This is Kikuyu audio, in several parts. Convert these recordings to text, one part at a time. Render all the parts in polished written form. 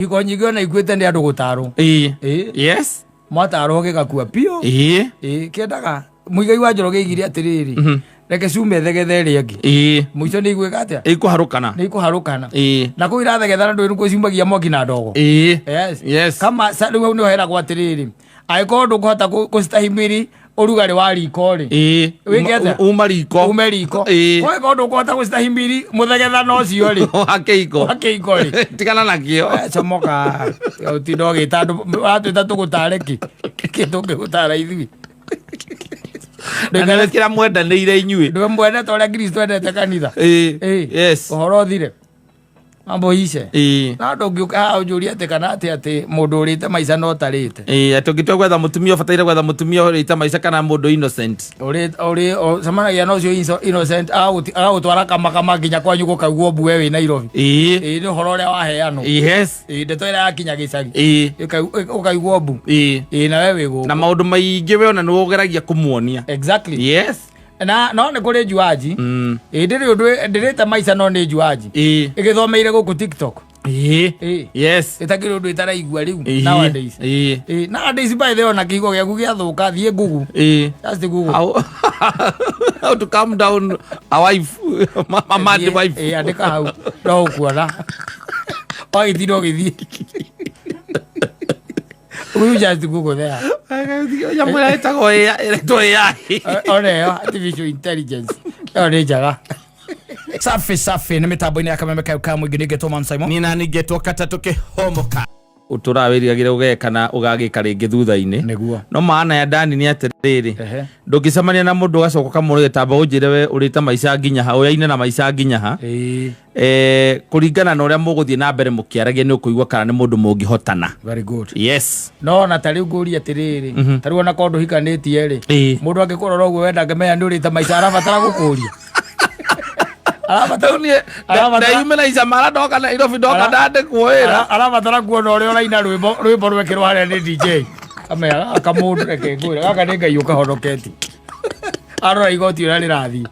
Iko nyingĩ ona ikuĩte nĩ andũ gũtarwo. Ĩĩ. Ĩĩ. Yes. Mwatarwo gĩgakua biũ. Ĩĩ. Ĩĩ, kĩendaga Mũigai wa Njoroge aigire atĩrĩrĩ, reke cume thegethe ĩrĩa ĩngĩ. Ĩĩ. Mũico nĩ igwĩka atĩa? Ĩkũharũkana. Nĩ ikũharũkana. Ĩĩ. Na kũu irathegethana ndũĩ nĩkuo ciumagia mwaki na ndogo. Ĩĩ. Yes. Yes. Kama rĩu hau nĩho heragwo atĩrĩrĩ, angĩkorwo ndũkũhota kũcitahimiri ũrugarĩ wa riko rĩ, Ĩĩ. Wĩke atĩa? Uma riko. Ume riko. Ĩĩ. Angĩkorwo ndũkũhota gũcitahimiri mũthegethano ũcio rĩ, Wa kĩiko. wa kĩiko rĩ, Tigana nakĩo. Comoka ũtinda ũgĩta andũ ũratwĩta tũgũtare kĩ kĩ tũngĩgũtara ithuĩ. Na nĩ kĩrĩa mwendanĩire inyuĩ. Ndũwe mwene ta ũrĩa Kristo endete kanitha. Ĩĩ. Ĩĩ. Yes. Ũhoro ũthire mambo ice. Ĩĩ. Na ndũngĩũka haha ũnjũrie atĩ kana atĩ mũndũ ũrĩte maica no ũtarĩte. Ĩĩ, atĩ ũngĩtua gwetha mũtumia ũbataire gwetha mũtumia ũrĩte maica kana mũndũ innocent. Ũcemanagia na ũcio innocent agagũtwara kamakama nginya kwanyu gũkaugwo mbu we wĩ Nairobi. Ĩĩ. Ĩĩ, nĩ ũhoro ũrĩa waheanwo. Yes. Ĩĩ, ndeto ĩrĩa yakinya gĩcagi. Ĩĩ. Ũkaigwo mbu. Ĩĩ. Ĩĩ, na we wĩ gũkũ. Na maũndũ maingĩ we ona nĩwe ũgeragia kũmuonia. Exactly. Yes. Na no nĩ kũrĩ njuanji. Ĩĩ, ndĩrĩ ũndũ ndĩrĩte maica no nĩ njuanji. Ĩĩ. Ĩgĩthomeire gũkũ TikTok. Ĩĩ. Ĩĩ. Yes. Ĩtakĩrĩ ũndũ ĩtaraigua rĩu Ĩĩ. nowadays. Ĩĩ. Ĩĩ, nowadays by the way ona kĩhigo gĩaku gĩathũka thiĩ Google. Ĩĩ. Just Google. How to calm down a wife, a mad wife. Ĩĩ, andĩka hau no ũkuona. Wagĩtinda ũgĩthiĩ. You just Google there. Nyamũ ĩrĩa ĩtagwo AI, ĩretwo AI. Ona ĩyo artificial intelligence. Ĩyo nĩ njega. Safi safi nĩ mĩtambo-inĩ ya kameme kayo ka mũingĩ nĩngetwo Man Simon. Niĩ nani ngetwo katatũ kĩhomoka. Ũtũraga wĩrigagĩra ũgeka na ũgagĩka rĩngĩ thutha-inĩ. Nĩguo. No maana ya ndani nĩ atĩrĩrĩ, Ehe. ndũngĩcemania na mũndũ ũgacoka ũkamũrĩte tamba ũnjĩre we ũrĩte maica nginya ha, ũyaine na maica nginya ha. Ĩĩ. Kũringana na ũrĩa mũgũthiĩ na mbere mũkĩaragia nĩ ũkũigua kana nĩ mũndũ mũngĩhotana. Very good. Yes. No ona ta rĩu ngũria atĩrĩrĩ, ta rĩu ona korwo ndũhikanĩtie rĩ, Ĩĩ. mũndũ angĩkũrora ũguo wenda angĩmenya nĩ ũrĩte maica arabatara gũkũria. Arabatara Rĩu niĩ ndeyumĩra icamara ndoka Nairobi ndoka ndandĩkwo wĩra. Arabatara kuona ũrĩa ũraina rwĩmbo rwĩmbo rwekĩrwo harĩa nĩ DJ. Kamera gaka mũndũ reke ngwĩre gaka nĩ Ngai ũkahonoketie. Arora igoti ũrĩa rĩrathiĩ.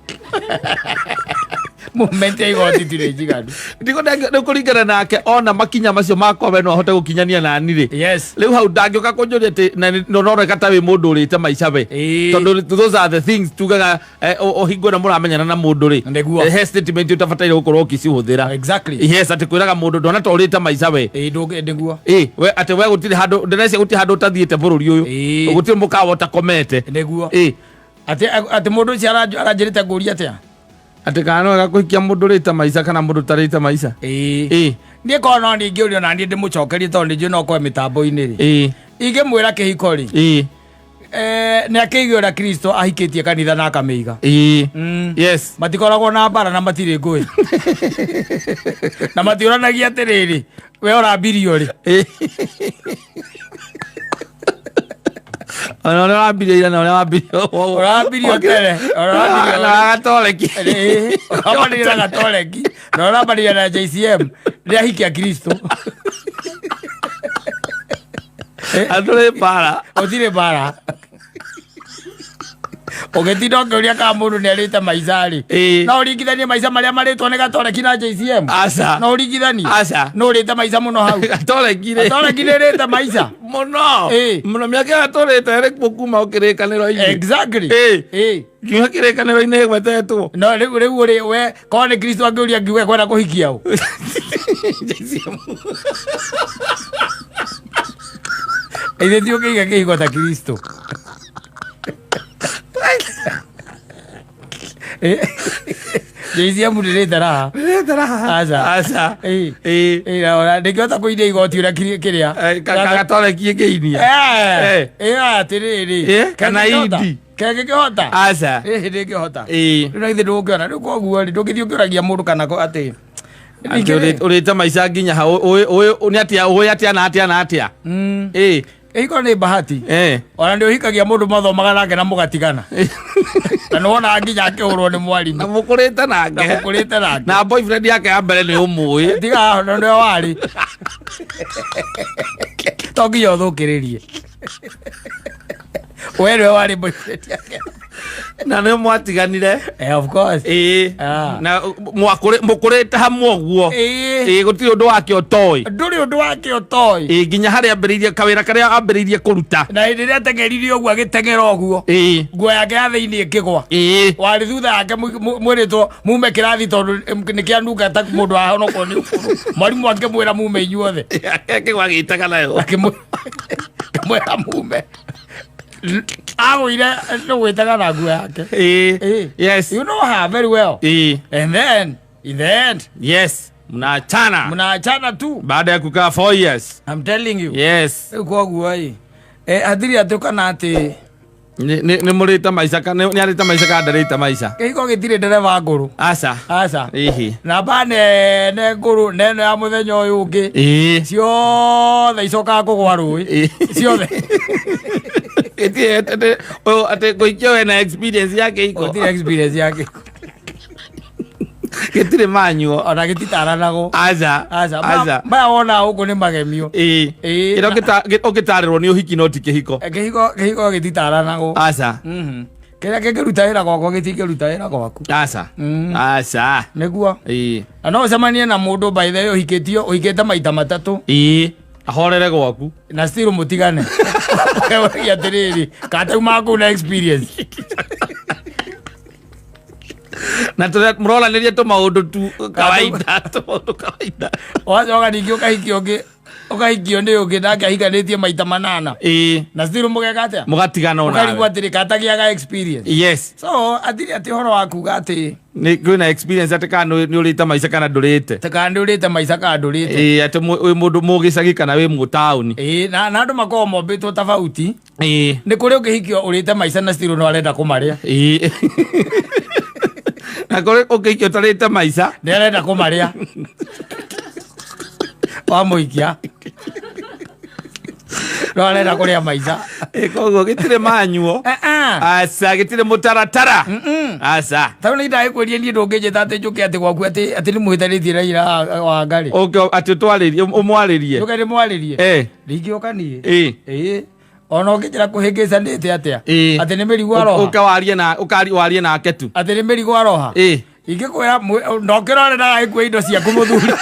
Moment ya igoti tirĩ njiganu. Ndiko nĩ kũringana nake ona makinya macio makwa we no ahote gũkinyania nani rĩ. Yes. Rĩu hau ndangĩũka kũnjũria atĩ na noneka ta wĩ mũndũ ũrĩte maica we. Ĩĩ. Tondũ those are the things tugaga o hingo ĩno mũramenyana na mũndũ rĩ. Nĩguo. He statement ũtabataire gũkorwo ũkĩcihũthĩra. Exactly. Yes, atĩ kwĩraga mũndũ ndona ta ũrĩte maica we. Ĩĩ, ndũngĩ nĩguo. Ĩ, we atĩ we gũtirĩ handũ ndĩrecia gũtirĩ handũ ũtathiĩte bũrũri ũyũ. Ĩĩ. Gũtirĩ mũkawa ũtakomete. Nĩguo. Ĩ. Atĩ mũndũ ũcio aranjĩrĩte ngũrie atĩa? Atĩ kana no wega kũhikia mũndũ ũrĩte maica kana mũndũ ũtarĩte maica. Ĩĩ. Ĩ. Niĩ korwo no ningĩũrio na niĩ ndĩmũcokerie tondũ nĩnjũĩ no korwo mĩtambo-inĩ rĩ. Ĩ. Ingĩmwĩra kĩhiko rĩ. Ĩ. Nĩ akĩige ũrĩa Kristo ahikĩtie kanitha na akamĩiga. Ĩ. Yes. Matikoragwo na mbara na matirĩ ngũĩ. Na matiũranagia atĩrĩrĩ, we ũrambirio rĩ? Ĩ. Ona ũrĩa wambirie ira na ũrĩa wambirie Ũrambirio tene, ũrambirio na gatoreki. Ĩĩ, ũrambanĩria na gatoreki na ũrambanĩria na JCM rĩrĩa ahikia Kristo. Andũ mbara. Gũtirĩ mbara. Ũgĩtinda ũkĩũria kana mũndũ nĩ arĩte maica rĩ. Ĩĩ. No ũringithanie maica marĩa marĩtwo nĩ gatoreki na JCM. Aca. No ũringithanie. Aca. No ũrĩte maica mũno hau. Gatoreki rĩ. Gatoreki nĩ ĩrĩte maica. Mũno. Ĩĩ. Mũno mĩaka ĩyo tũrĩte ĩrĩ kuo kuma kĩrĩkanĩro-inĩ. Exactly. Ĩĩ. Ĩĩ. Nginya kĩrĩkanĩro-inĩ ĩgwetetwo. No rĩu rĩu ũrĩ we korwo nĩ Kristo angĩũria ngiuge kwenda kũhikia ũ. JCM. Ithuĩ ti ũkĩiga kĩhiko ta Kristo. JCM ndĩrĩte raha. Ndĩrĩte raha. Aca. Aca. Ĩĩ. Ĩĩ. Ĩĩ, na ona ndĩngĩhota kũinia igoti ũrĩa kĩrĩa. Gatoreki ĩngĩinia. Eh, ĩyo atĩrĩrĩ. Eh, kana indi. Kengĩkĩhota? Aca. Ĩĩ, ndĩngĩhota. Ĩĩ. Rĩu na githĩ ndũngĩona rĩu koguo rĩ ndũngĩthiĩ ũkĩũragia mũndũ kana ko atĩ Atĩ ũrĩte maica nginya ha nĩ atĩa ũĩ atĩa na atĩa na atĩa. Ĩĩ. Ĩko nĩ bahati. Eh. Ona nĩ ũhikagia mũndũ mathomaga nake na mũgatigana. Na nĩ wonaga nginya akĩhũrwo nĩ mwarimũ. Na mũkũrĩte nake. Na mũkũrĩte nake. Na boyfriend yake ya mbere nĩ ũmũĩ. Tiga na nĩwe warĩ. To nginya ũthũkĩrĩrie. We nĩwe warĩ boyfriend yake. Na nĩ mwatiganire. Eh, of course. Ĩĩ. Ah. Na mũkũrĩte hamwe ũguo. Ĩĩ. Ĩĩ, gũtirĩ ũndũ wake ũtoĩ. Ndũrĩ ũndũ wake ũtoĩ. Ĩĩ, nginya harĩa ambĩrĩirie kawĩra karĩa ambĩrĩirie kũruta. Na hĩndĩ ĩrĩa ateng'erire ũguo, agĩteng'era ũguo, Ĩĩ. nguo yake ya thĩinĩ ĩkĩgwa. Ĩĩ. Warĩ thutha yake mwĩrĩtwo mume kĩrathi tondũ nĩ kĩanunga ta mũndũ ahonokwo nĩ ũkũrũ. Mwarimũ akĩmwĩra mume inyuothe. Kĩgwa gĩtaga nayo. Akĩmwĩra mume. Agũire nĩ gwĩtaga na nguo yake. Ĩĩ. Ĩĩ. Yes. You know her very well. Ĩĩ. And then in the end, Yes, mnaachana. Mnaachana tu. Baada ya kukaa 4 years. I'm telling you. Yes. Rĩu koguo ĩ, hatirĩ atĩ kana atĩ Nĩ mũrĩte maica nĩ arĩte maica kana ndarĩte maica? Kĩhiko gĩtirĩ ndereba ngũrũ. Aca. Aca. Ĩhĩ. Namba nene ngũrũ nene ya mũthenya ũyũ ũngĩ. Ĩĩ. Ciothe icokaga kũgwa rũĩ. Ĩĩ. Ciothe. Ĩtirĩ ũyũ atĩ ngũikio wena experience ya kĩhiko. Gũtirĩ experience ya kĩhiko. Gĩtirĩ manyuo. Ona gĩtitaranagwo. Aca. Aca. Aca. Maya wona gũkũ nĩ magemio. Ĩĩ. Ĩĩ. Kĩrĩa ũngĩtarĩrwo nĩ ũhiki no ti kĩhiko. Kĩhiko gĩtitaranagwo. Aca. Kĩrĩa kĩngĩruta wĩra gwakwa gĩtingĩruta wĩra gwaku. Aca. Aca. Nĩguo. Ĩĩ. Na no ũcemanie na mũndũ, by the way, ũhikĩtio, ũhikĩte maita matatũ. Ĩĩ, ahorere gwaku. Na still mũtigane. Ũkeũria atĩrĩrĩ, katauma kũu na experience? Na mũroranĩria tũmaũndũ tu kawaida, tũmaũndũ kawaida. Wacoka ningĩ ũkahikio ũngĩ, ũkahikio nĩ ũngĩ nake ahikanĩtie maita manana. Ĩĩ. Na still mũgeka atĩa? Mũgatigana ũkarigwo onawe. atĩrĩ, katagiaga experience? Yes. So atirĩ atĩ ũhoro wa kuga atĩ Nĩ kwĩna experience atĩ kana nĩ ũrĩte maica kana ndũrĩte. Kana nĩ ũrĩte maica kana ndũrĩte. Ĩĩ, atĩ wĩ mũndũ mũgĩcagi kana wĩ mũtaũni. Ĩĩ, na andũ makoragwo mombĩtwo tofauti. Ĩĩ. Nĩ kũrĩ ũngĩhikio ũrĩte maica na still no arenda kũmarĩa. Ĩĩ, na kũrĩ ũngĩhikio ũtarĩte maica. Nĩ arenda kũmarĩa wamũikia, no arenda kũrĩa maica. Ĩĩ, koguo gĩtirĩ manyuo. Eh, eh. Aca, gĩtirĩ mũtaratara, aca. Tarĩu nĩ ndagĩkwĩrie niĩ ndũngĩnjĩta atĩ njũke atĩ gwaku atĩ nĩ mũhĩtanĩtie na ira wa ngarĩ. Ũke atĩ ũtwarĩrie, ũmwarĩrie. Njũke ndĩmwarĩrie? Eh. Ndingĩũka niĩ. Ĩĩ. Ĩĩ, ona ũngĩnjĩra kũhĩngĩcanĩte atĩa, Ĩĩ. atĩ nĩ mĩrigo aroha. Ũke warie na ũkari warie nake tu. Atĩ nĩ mĩrigo aroha. Ĩĩ. Ingĩkwĩra ndokĩrore ndagagĩkue indo ciaku mũthuri.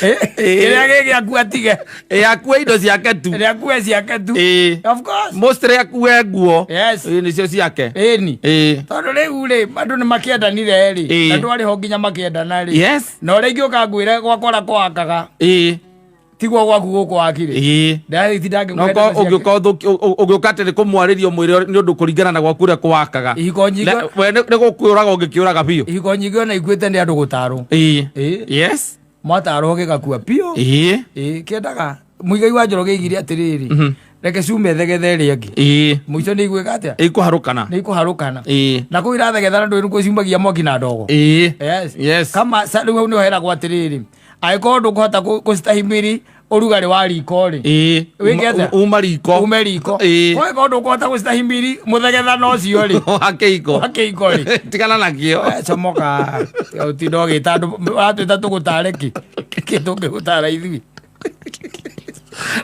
Kĩrĩa gĩ gĩaku atige. Ĩĩ, akue indo ciake tu. Ĩrĩa akue ciake tu. Ĩĩ. Of course. Mostly akue nguo. Yes. Ĩĩ, nĩcio ciake. Ĩni. Ĩĩ. Tondũ rĩu rĩ, andũ nĩ makĩendanire rĩ, Ĩĩ. na ndwarĩ ho nginya makĩendana rĩ, Yes. na ũrĩa ingĩũka ngwĩre gwakwa kwakaga tiguo gwaku gũkũ wakire. Ĩĩ. Ndagĩtinda No ko ũngĩũka ũngĩũka atĩ nĩ kũmwarĩria ũmwĩre nĩ ũndũ kũringana na gwaku ũrĩa kũwakaga. Ihiko nyingĩ We nĩ gũkũraga ũngĩkĩũraga biũ. Ihiko nyingĩ ona ikuĩte nĩ andũ gũtarwo. Ĩĩ. Ĩĩ. Yes. Mwatarwo gĩgakua biũ. Ĩĩ. Ĩĩ, kĩendaga Mũigai wa Njoroge aigire atĩrĩrĩ, reke cume thegethe ĩrĩa ĩngĩ, Ĩĩ. mũico nĩ igwĩka atĩa? Ĩkũharũkana. Nĩ ikũharũkana. Ĩĩ. Na kũu irathegethana ndũĩ nĩkuo ciumagia mwaki na ndogo. Ĩĩ. Yes. Yes. Kama rĩu hau nĩho heragwo atĩrĩrĩ, angĩkorwo ndũkũhota kũcitahimiri ũrugarĩ wa riko rĩ, Ĩĩ. Wĩke atĩa? Uma riko. Ume riko. Ĩĩ. Ũngĩkorwo ndũkũhota gũcitahimiri mũthegethano ũcio rĩ, wa kĩhiko, wa kĩhiko rĩ, tigana nakĩo. Eh, comoka ũtinda ũgĩta andũ ũratwĩta tũgũtare kĩ kĩ tũngĩgũtara ithuĩ?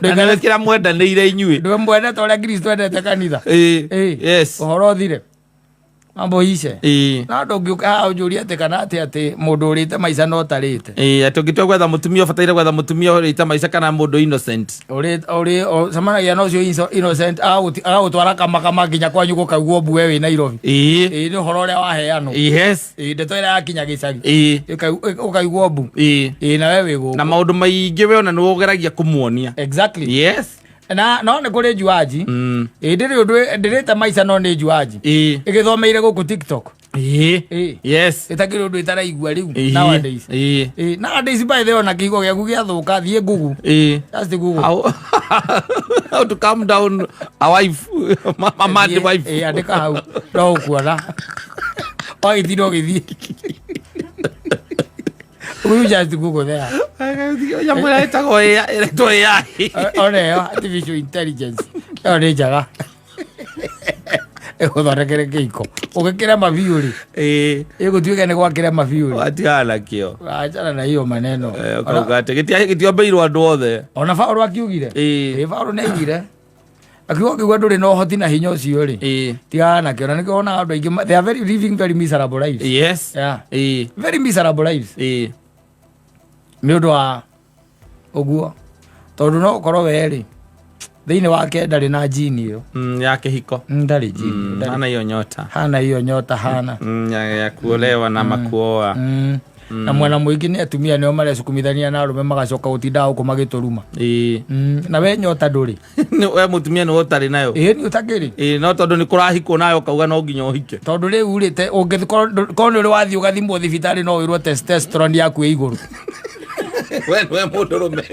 Na nĩ kĩrĩa mwendanĩire inyuĩ. Ndwe mwendete ũrĩa Kristo endete kanitha. Ĩĩ. Ĩĩ. Yes. Ũhoro ũthire, mambo ice. Ĩĩ. Na ndũngĩũka haha ũnjũrie atĩ kana atĩ mũndũ ũrĩte maica no ũtarĩte. Ĩĩ, atĩ ũngĩtua gwetha mũtumia ũbataire gwetha mũtumia ũrĩte maica kana mũndũ innocent? Ũrĩ ũcemanagia na ũcio innocent agagũtwara kamakama nginya kwanyu gũkaugwo mbu we wĩ Nairobi. Ĩĩ. Ĩĩ, nĩ ũhoro ũrĩa waheanwo. Yes. Ĩĩ, ndeto ĩrĩa yakinya gĩcagi, ũkaigwo mbu. Ĩĩ. Ĩĩ, na we wĩ gũkũ. Na maũndũ maingĩ we ona nĩ ũgeragia kũmuonia. Exactly. Yes. Na no nĩ kũrĩ njuaji. Ĩĩ, ndĩrĩ ũndũ ndĩrĩte maica no nĩ njuaji ĩgĩthomeire gũkũ TikTok. Ĩĩ. Ĩĩ. Yes. Ĩtakĩrĩ ũndũ ĩtaraigua rĩu Ĩĩ. nowadays. Ĩĩ. Ĩĩ, nowadays, by the way, ona kĩhiko gĩaku gĩathũka, thiĩ Google. Ĩĩ. Just Google. How to calm down a wife, a mad wife. Ĩĩ, andĩka hau no ũkuona wagĩtinda ũgĩthiĩ. You just Google there. Nyamũ ĩrĩa ĩtagwo AI, ĩretwo AI. Ona ĩyo artificial intelligence ĩyo nĩ njega ĩgũthondekere kĩiko ũgĩkĩrema biũ rĩ, ĩgũtuĩke nĩ gwakĩrema biũ rĩ. Watigana nakĩo. Achana na hiyo maneno. Eh, ũkauga atĩ gĩtiombeirwo andũ othe. Ona Paũlũ akiugire. Ĩĩ. Ĩ, Paũlũ nĩ augire Akiuga ũngĩigua ndũrĩ na ũhoti na hinya ũcio rĩ, tigana nakĩo. Na nĩkĩo wonaga andũ aingĩ they are very living very miserable lives. Yeah. Very miserable lives. Nĩ ũndũ wa ũguo, tondũ no ũkorwo we rĩ, thĩinĩ wake ndarĩ na jini ĩyo. Ya kĩhiko. Ndarĩ jini ĩyo, ndarĩ. Hana hiyo nyota. Hana hiyo nyota, hana. Ya kuolewa na makuoa. Na mwena mũingĩ nĩ atumia nĩo marecukumithania na arũme, magacoka gũtinda gũkũ magĩtũruma. Na we nyota ndũrĩ. We mũtumia nĩwe ũtarĩ nayo. Ĩĩ, nĩ ũtakĩrĩ. Ĩĩ, no tondũ nĩ kũrahikwo nayo ũkauga no nginya ũhike. Tondũ rĩu rĩ, ũngĩkorwo korwo nĩ ũrĩ wathiĩ ũgathimwo thibitarĩ, no wĩrwo testosterone yaku ĩ igũrũ. We nĩwe mũndũrũme.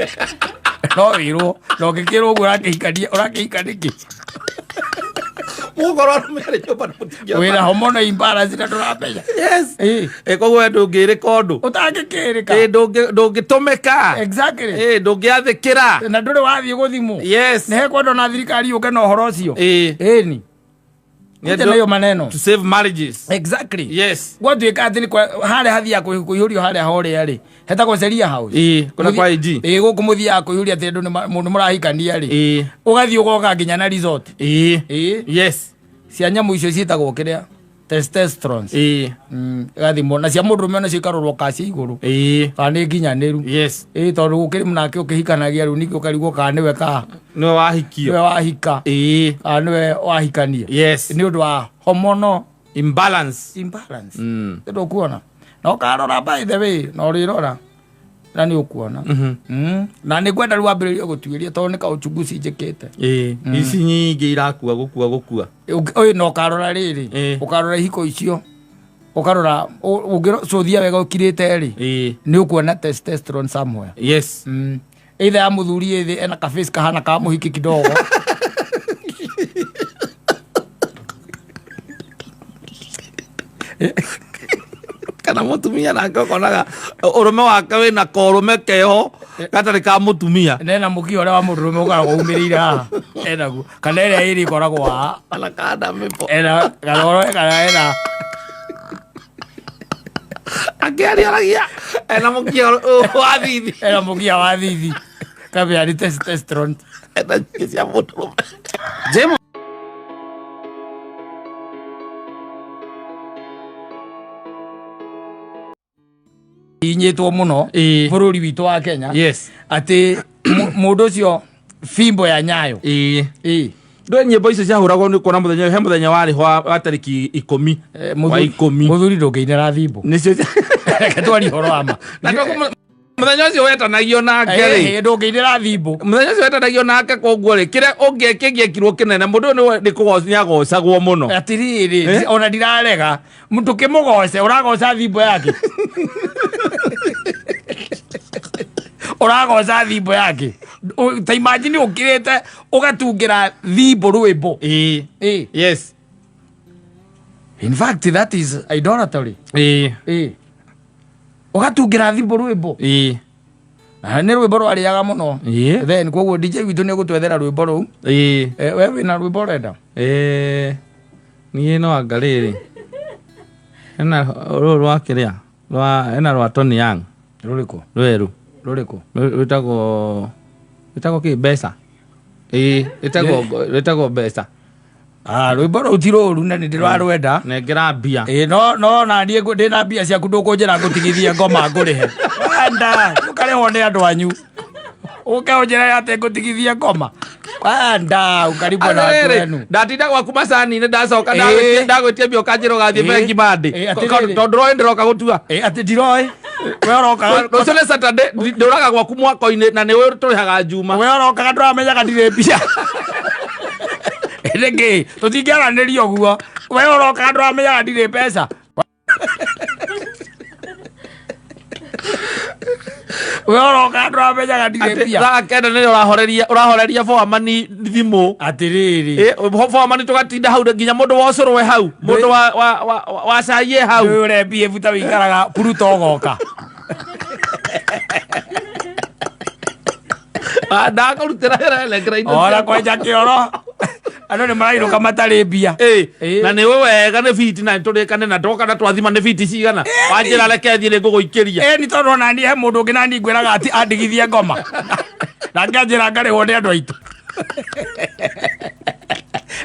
No wĩrwo, na ũngĩkĩrwo ũguo, ũrakĩhikania, ũrakĩhika nĩkĩ? Mũgũkorwo arũme arĩ nyũmba na mũtingĩhota. Wĩna hormonal imbalance na ndũramenya. Yes. Ĩ, koguo we ndũngĩrĩka ũndũ. Ũtangĩkĩrĩka. Ĩ, ndũngĩtũmĩka. Ĩ, ndũngĩathĩkĩra. Na ndũrĩ wathiĩ gũthimwo. Nĩ hekwendwo na thirikari yũke na ũhoro ũcio. Ĩni. Nĩ Kuja na hiyo maneno. To save marriages. Gwatuĩka atĩ nĩ harĩa hathiaga kũihũrio, harĩa horĩa rĩ, hetagwo Sheria House. Ĩ, kũrĩa kwa AG. Ĩ, gũkũ mũthiaga kũihũria atĩ andũ mũndũ mũrahikania rĩ, ũgathiĩ ũgoka nginya na resort. Cia nyamũ icio ciĩtagwo kĩrĩa, testosterones. Igathimwo na cia mũndũrũme onacio ikarorwo ka cia igũrũ, kana nĩ nginyanĩru. Ĩ, tondũ gũkĩrĩ nake ũkĩhikanagia rĩu, ningĩ ũkarigwo kana nĩwe ka Nĩwe wahikio. Nĩwe wahika kana nĩwe wahikania, nĩ ũndũ wa hormonal imbalance. Imbalance. Nĩ ũkuona na ũkarora, by the way, na ũrĩrora na nĩ ũkuona. Na nĩ ngwenda rĩu wambĩrĩrie gũtuĩria, tondũ nĩ kaũchunguzi njĩkĩte. Ĩ, ici nyingĩ irakua gũkua gũkua. Ũyũ na ũkarora rĩrĩ, ũkarora ihiko icio, ũkarora ũngĩcũthia wega ũkirĩte rĩ, nĩ ũkuona testosterone somewhere. Either ya mũthuri ĩthĩ ena kaface kahana ka mũhiki kidogo. Kana mũtumia nake ũkonaga ũrũme wake wĩna korũme keho gatarĩ ka mũtumia. Nena mũkia ũrĩa wa mũndũrũme ũkoragwo umĩrĩire haha enaguo, kana ĩrĩa ĩrĩ ĩkoragwo haha. Kana kanda mĩpo. Ena kana kana ena. Akĩariaragia ena mũkia wa thithi. Ena mũkia wa thithi kabĩa nĩ testosterone. Ena nyingĩ cia mũndũrũme. Jemo. Inyitwo mũno bũrũri witũ wa Kenya, atĩ mũndũ ũcio fimbo ya Nyayo. Ndå nyĩmbo icio ciahũragwo nĩ kuona mũthenya, he mũthenya warĩ wa tarĩki 10 wa 10. Mũthuri ndũngĩinĩra thimbo. Nĩcio. Reke twarie ũhoro wa ma. Na mũthenya ũcio wetanagio nake rĩ, Ndũngĩinĩra thimbo. Mũthenya ũcio wetanagio nake, koguo rĩ, kĩrĩa kĩngĩekirwo kĩnene, mũndũ ũyũ nĩ nĩagocagwo mũno. Atirĩrĩ, ona ndirarega ndũkĩmũgoce, ũragoca thimbo yake, ũragoca thimbo yake. Ta imagine ũkĩrĩte ũgatungĩra thimbo rwĩmbo. In fact, that is idolatry. Ũgatungĩra thimbo rwĩmbo. Na nĩ rwĩmbo rwarĩaga mũno. Then koguo DJ witũ nĩ egũtwethera rwĩmbo rũu. We wĩna rwĩmbo ũrenda? Niĩ no anga rĩrĩ, hena rũrũ rwa kĩrĩa rwa, hena rwa Tony Young. Rũrĩkũ? Rwerũ. Rũrĩkũ? Rwĩtagwo kĩ, mbeca. Ĩĩ, rwĩtagwo mbeca. Ah, rwĩmbo rũu ti rũru na nĩ ndĩrarwenda. Nengera mbia. Ĩ, no na niĩ ndĩna mbia ciaku, ndũkũnjĩra ngũtigithie ngoma ngũrĩhe. Wanda ũkarĩhwo nĩ andũ anyu, ũke ũnjĩre atĩ ngũtigithie ngoma. Wanda ũkaribwo na andũ Atĩrĩrĩ, enu. Ndatinda gwaku macani-inĩ, ndacoka ndagwĩtia mbia ũkanjĩra ũgathiĩ bengi Monday. Atĩrĩrĩ. Tondũ ndũroĩ ndĩroka gũtua. Ĩ, atĩ ndiroĩ we ũrokaga. Rũciũ nĩ Saturday, ndũraga gwaku mwako-inĩ na nĩwe tũrĩhaga Juma. We ũrokaga ndũramenyaga ndirĩ mbia nĩkĩ, tũtingĩaranĩria ũguo. We ũrokaga ndũramenyaga ndirĩ mbeca. We ũrokaga ndũramenyaga ndirĩ Atĩ mbia. thaa 9 nĩrĩo ũrahoreria foamani thimũ. Atĩrĩrĩ. Ĩ, foamani tũgatinda hau nginya mũndũ wa ũcũrũ we hau, mũndũ wa cai e hau. Ndũĩ ũrembie buta wĩikaraga Pluto ũgoka. Ah, ndakũrutĩra wĩra nengera indo Ora ciakwa. kwenja kĩoro, andũ nĩ marainũka matarĩ mbia. Na nĩ we wega nĩ biti na tũrĩkane na ndoka na twathima nĩ biti cigana, wanjĩra reke thiĩ nĩ ngũgũikĩria. Ĩ, nĩ tondũ ona niĩ he mũndũ ũngĩ nani ngwĩraga ati andigithie ngoma, na nganjĩra ngarĩhwo nĩ andũ aitũ.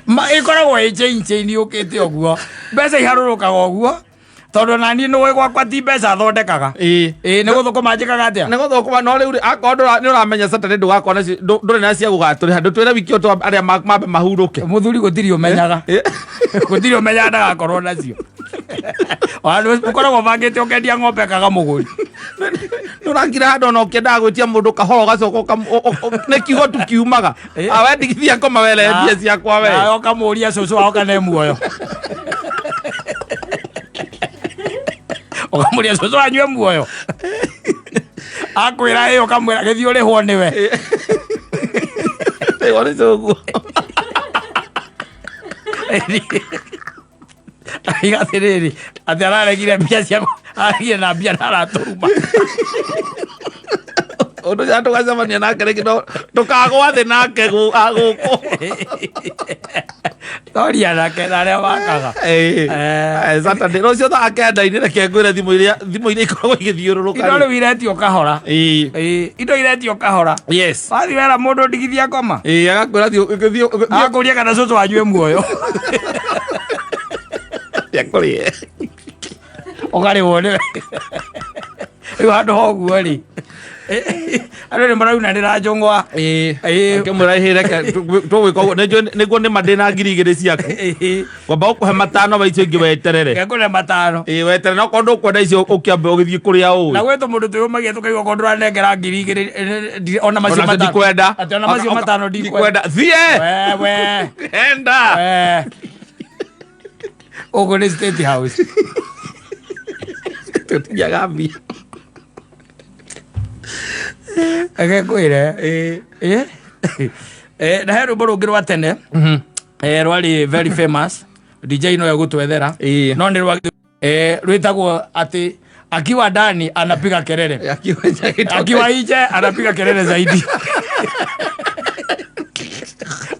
Ma ĩkoragwo ĩ chain chain yũkĩte ũguo, mbeca iharũrũkaga ũguo, tondũ naniĩ nĩũĩ gwakwa ti mbeca thondekaga. Ĩĩ. Ĩĩ, nĩ gũthũkũma njĩkaga atĩa? Nĩ gũthũkũma. No rĩu rĩ, akorwo nĩ ũramenya Saturday ndũgakorwo nacio, ndũrĩ na cia gũgatũrĩha, ndũtwĩre wiki ĩyo arĩa mambe mahurũke. Mũthuri, gũtirĩ ũmenyaga. Gũtirĩ ũmenyaga ndagakorwo nacio. Ũkoragwo ũbangĩte ũkendia ng'ombe kaga mũgũri. Nĩ ũrakira handũ ona ũkĩendaga gwĩtia mũndũ kahora, ũgacoka nĩ kiugo tu kiumaga. Awe ndigithia ngoma were mbia ciakwa we. Nawe ũkamũria cũcũ wao kana e muoyo, ũkamũria cũcũ wanyu e muoyo, akwĩra ĩ, ũkamwĩra gĩthiĩ ũrĩhwo nĩwe. Ĩyo nĩ cũguo. Aiga atĩrĩrĩ, atĩ araregire mbia ciakwa, araregire na mbia na aratũruma. Ũndũ ũcio tũgacemania nake rĩngĩ, no ndũkagwa thĩ nake gũkũ. Toria nake na arĩa makaga. Saturday rũciũ thaa 9-inĩ, reke ngwĩre thimũ iria ikoragwo igĩthiũrũrũka. Indo rĩu iretio kahora. Ĩĩ, indo iretio kahora. Wathiĩ wera mũndũ ndigithia ngoma, Ĩĩ, agakwĩra thiĩ akũria kana cũcũ wanyu e muoyo. Akũrĩe. Ũkarĩhwo nĩwe. Rĩu handũ ha ũguo rĩ, andũ nĩ maraunanĩra njũng'wa. Akĩmwĩra ĩhĩ, reke tũgwĩka ũguo. Nĩguo nĩma ndĩna 2000 ciaku, kwamba ũkũhe 5 wa icio ingĩ weterere. Ngekũne 5. Ĩĩ, weterere, no korwo ndũkwenda icio ũkĩambe ũgĩthiĩ kũrĩa ũĩ. Na gwĩ tũmũndũ twĩyũmagia tũkaigua korwo ndũranengera 2000, ona macio Onacio 5. Ndikwenda. Atĩ ona macio 5 ndikwenda. Ndikwenda, thiĩ. Wewe. Enda. We. Ũguo nĩ State House. Tũtinyaga mbia. Reke ngwĩre. Ĩ? Na he rwĩmbo rũngĩ rwa tene, rwarĩ very famous. DJ no egũtwethera. No nĩ rwa rwĩtagwo atĩ akiwa ndani anapiga kelele, akiwa nje anapiga kelele zaidi.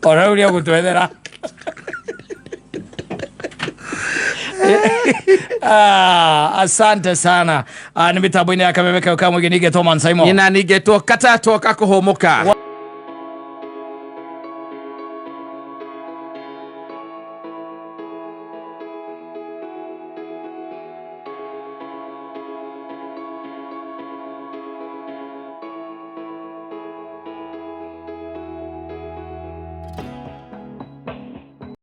Ona rĩu nĩegũtwethera. Ah, asante sana. Ah, nĩ mĩtambo-inĩ ya Kameme kayo kamwe nĩgetwo Man Simon. Nina nigetwo katatwo kakũhũmũka.